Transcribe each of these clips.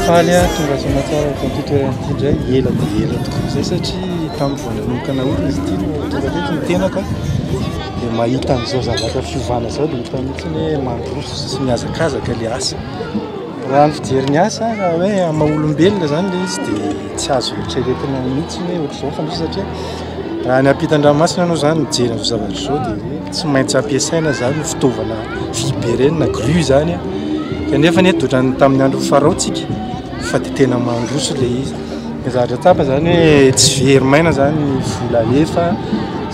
Faly aho tonga soamatsara eto amin'ity toerana ity indray, ela dia ela tokoa izay satria tamin'ny vao nanomboka naorina izy ity no tonga teto ny tenako dia mahita an'izao zavatra fiovana izao dia hita mihitsy hoe mandroso sy mihazakazaka ilay asa. Raha ny fijery ny asa, raha hoe amin'ny maha olombelona izany ilay izy dia tsy azo eritreretina mihitsy hoe ohatr'izao ny fandrosoana satria raha any ampitan-dranomasina ianao izany mijery an'izao zavatra izao dia hoe tsy maintsy ampiasaina izany ny fitaovana vy be ireny na grue izany an, kanefa anie ohatran'ny tamin'ny andron'ny farao tsika fa dia tena mandroso ilay izy. Ny zavatra tsapa izany hoe tsy very maina izany ny vola alefa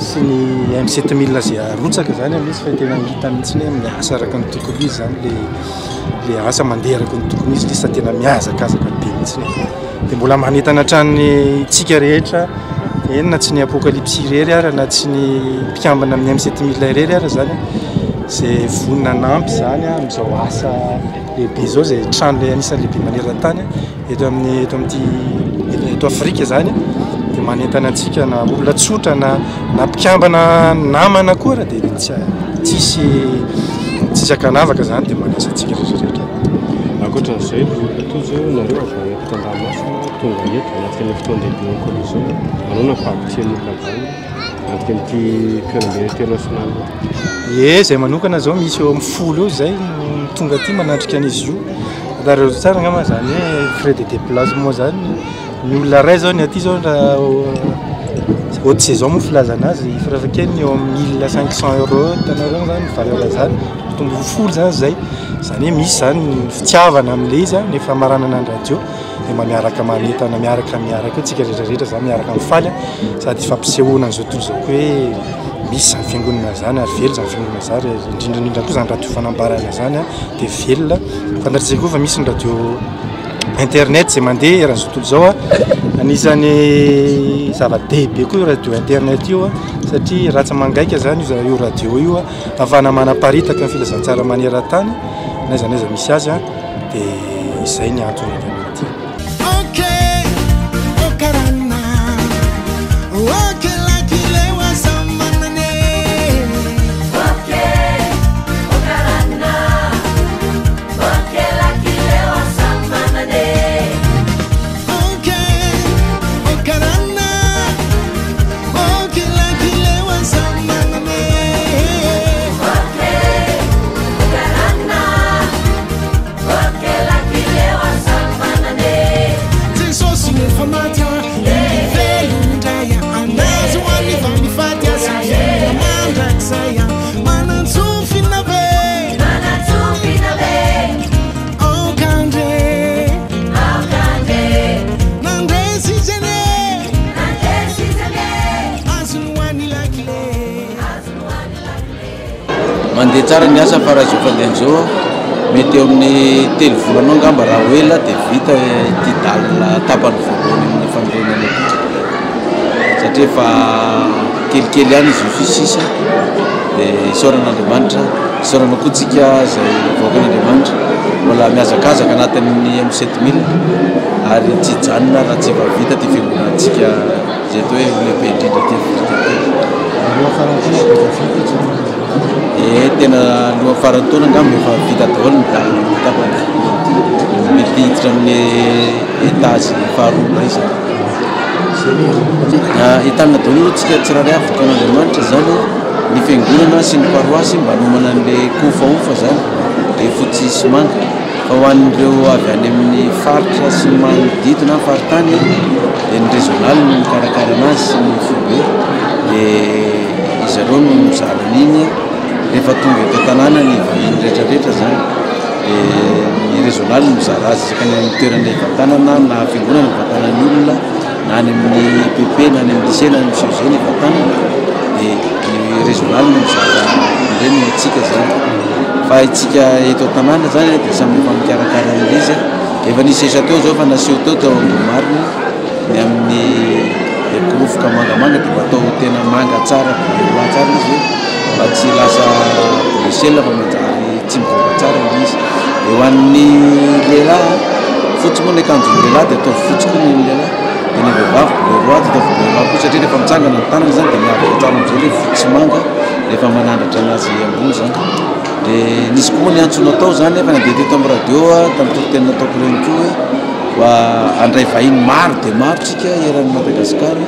sy ny M 7000 izay arotsaka izany amin'izy fa tena hita mihitsy hoe miasa araka ny tokony ho izy izany ilay le asa mandeha araka ny tokony izy lisa tena mihazakazaka be mihitsy dia mbola manentana hatrany tsika rehetra eny na tsy ny apokalypsy irery ara na tsy ny mpikambana amin'ny M7000 irery ara zany zay vonona hanampy zany amin'izao asa lehibe izao zay trano le anisan'ny lehibe maneran-tany eto amin'ny eto amin'ity eto Afrika zany dia manentana antsika na olona tsotra na na mpikambana namana koa raha dia tsy tsisy tsisy ankanavaka zany dia manasa antsika rehetra rehetra. Ankoatran'izay, ny olona toa izao nareo avy any ampitan-dranomasina tonga eto anatin'ny fotoan-dehibe eo Colisée, manao na fahavitrihan'ny olona avy any anatin'ity fihaonambe international ity? Ie, izay manokana izao misy eo amin'ny folo eo izay no tonga aty manatrika an'izy io. Hitanareo tsara angamba izany hoe frais de déplacement zany, ny olona iray zao ny aty zao raha haute saison moa filazana azy farafahakeliny eo amin'ny 1500 euros hitanareo zany valeur zany, mitombo folo zany zay, zany hoe misy zany ny fitiavana amin'ilay izy ny famaranana ny radio dia mba miaraka manentana miaraka miaraka eo tsika rehetra rehetra zany miaraka mifaly sady fampisehoana an'izao tontolo izao koa hoe misy zany fiangonana zany ary velona zany fiangonana zany ary indrindra indrindra koa zany radio fanambarana zany dia velona. Fantatr'izay koa fa misy ny radio internet izay mandeha eran'izao tontolo izao a. Anisan'ny zava-dehibe koa io radio internet io a, satria raha tsy mangaika zany io io radio io a, ahafahana manaparitaka ny filazantsara maneran-tany na aiza na aiza misy azy a, dia izay ny antony ity. Mandeha tsara ny asa fa raha izao fandehany izao mety eo amin'ny telo volana eo angamba raha ho ela dia vita ity dalle tapany voalohany amin'ny fanorenana ity satria efa kelikely ihany izy io sisa dia isaorana Andriamanitra, isaorana koa tsika izay vahoakan'Andriamanitra mbola mihazakazaka anatin'ny M 7000 ary tsy hijanona raha tsy efa vita ity fiangonantsika izay atao hoe lehibe indrindra aty Afrika ity. Ee, tena alohan'ny faran'ny taona angamba efa vita daholo ny dalle ny tapany. Mety hiditra amin'ny étage faharoa indray izany. Entanina daholo aloha tsika tsirairay avy vokarin'Andriamanitra izany, ny fiangonana sy ny paroasy mba hanomana an'ilay kofahofa izany, ilay fotsy sy manga. Fa ho an'ireo avy any amin'ny faritra sy ny manodidina, faritany, dia ny régional no mikarakara anazy sy ny foibe, dia izy ireo no mizara an'iny rehefa tonga eto an-tanàna ny vahiny rehetra rehetra izany, dia ny régional no mizara azy isaky ny any amin'ny toerana hivantanana na fiangonana hivantanan'ny olona na any amin'ny EPP na any amin'ny lycée na any amin'ny CEG ny hivantanana, dia ny régional no mizara an'ireny ho antsika izany. Fa isika eto an-tanàna izany dia samy efa mikarakara an'ilay izy. Efa nisy sesa teo izao fa naseho teo tao Ambohimarina ny amin'ny korofoka mangamanga dia mba atao tena manga tsara bleu roi tsara izy hoe mba tsy lasa bleu ciel fa manjary tsy mivoaka tsara ilay izy. Dia ho an'ny lehilahy, fotsy moa ny akanjon'ny lehilahy dia ataovy fotsy koa ny an'ny lehilahy. Dia ny vehivavy bleu roi dia ataovy bleu roi koa satria rehefa mitsangana ny tanana izany dia miavaka tsara amin'izay ilay fotsy sy manga rehefa manandratra anazy ambony izany. Dia nisy koa moa ny antso natao izany efa nandeha teto amin'ny radio aho tamin'ny toriteny nataoko ireny koa hoe. Handray vahiny maro dia maro tsika eran'i Madagasikara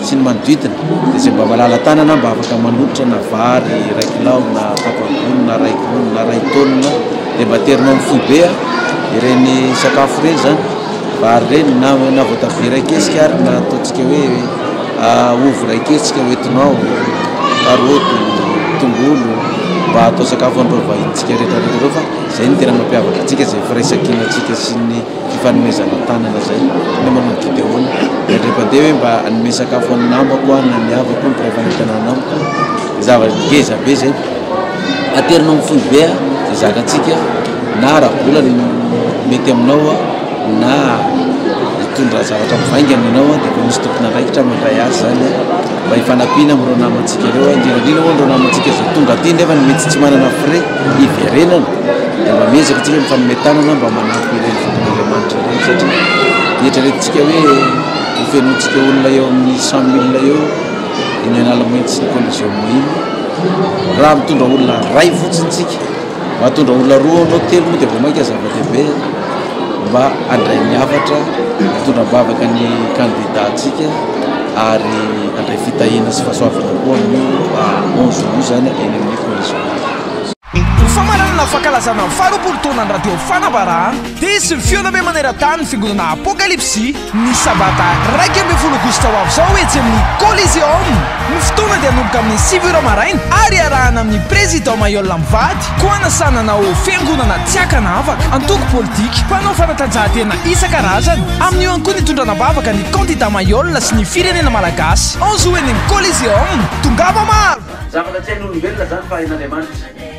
sy ny manodidina. Dia izay mba malala-tanana mba afaka manolotra na vary iray kilao na tapa-gony na iray gony na iray taonina dia mba aterina ao amin'ny foibe ireny sakafo ireny izany, vary ireny na na voatabia iray kesika ary na ataontsika hoe ovy iray kesika hoentinao, karaoty, tongolo mba atao sakafo an'ireo vahinintsika rehetra rehetra ireo fa izay no tena mampiavaka antsika, izay firaisankinantsika sy ny fifanomezana tanana izay. Ny manao Gideona, indray mpandeha hoe mba hanome sakafo an'ny namako aho na ny havako, ny mpiray fanantenana amiko. Zavatra ngeza be izay. Aterina amin'ny foibe izay zakantsika na ara-bola no mety aminao na hitondra zavatra mivaingana ianao dia efa misy tompon'andraikitra mandray azy izany mba hifanampiana amin'ireo namantsika ireo, indrindra indrindra moa ireo namantsika izay tonga aty nefa mety tsy manana frais hiverenana dia mba miezaka isika mifanome tanana mba manampy ireny vahoakan'Andriamanitra ireny satria eritreretintsika hoe ho fenointsika olona eo amin'ny 100 000 eo iny Analamahitsy sy ny Coliseum iny raha mitondra olona iray fotsiny tsika mahatondra olona roa anao telo moa dia vao mainka zava-dehibe mba handray ny hafatra hitondra am-bavaka ny kandida-ntsika ary handray fitahiana sy fahasoavana koa amin'io 11 io izany eny amin'ny Coliseum. Ho famaranana ny fankalazana ny faharoapolo taonan'ny Radio Fanambarana dia hisy ny fihaonambe maneran-tany ny Fiangonana Apokalypsy ny sabata 11 aogositra ho avy izao etsy amin'ny Coliseum. Ny fotoana dia hanomboka amin'ny sivy ora maraina ary iarahana amin'ny Président Mailhol mivady koa hanasana anao fiangonana tsy ankanavaka, antoko politika, mpanao fanatanjahantena isan-karazany. Amin'io ihany koa ny hitondrana am-bavaka ny kandida Mailhol sy ny firenena malagasy. Anzo eny amin'ny Coliseum. Tongava maro! Zavatra tsy hain'olombelona izany fa hain'Andriamanitra.